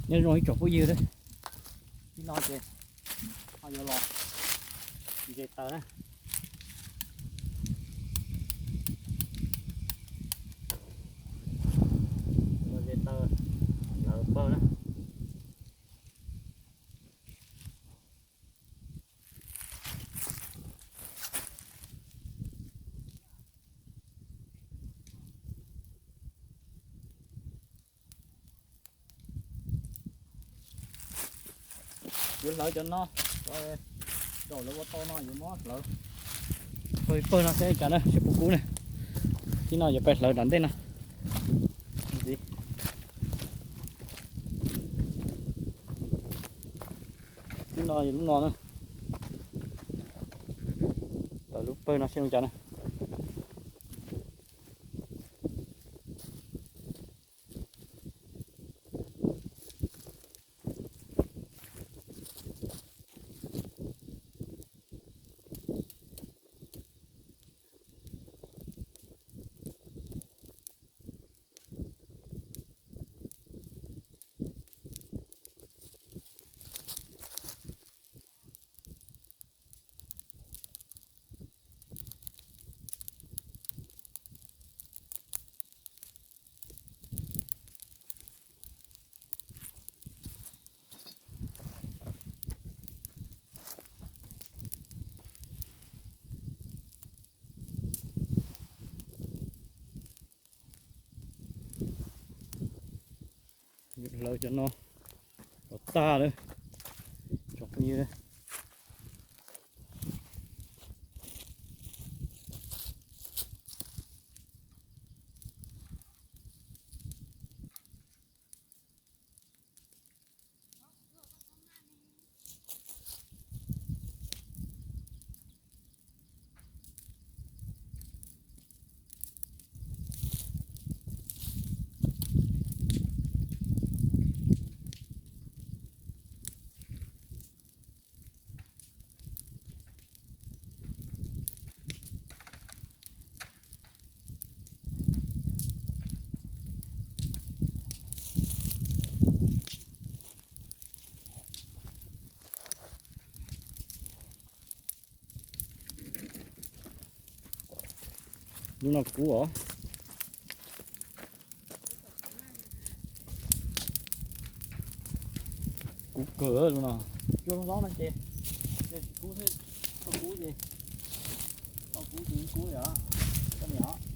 Nyob zoo ib tsoom phooj ywg, tib no ces ho yuav los ntses taws na. Los ntses taws lawv pawg na. Yuav hlawv cov no, cov lawv ua tau no yuav muab hlawv. Pawg pawg no seb cas na, seb puas kub na. Tib no yuav pais hlawv nram ntej no. Tib no yog lub no na. Tawm lub pawg no seb zoo cas na. Hlawv cov no los tag lawm. Tsoom phooj ywg, lub no kub os. Kub kawg lub no. Cua hlob no ces, ces tsis kub xwb, tau kub ces, tau kub ces kub yom, koj niam.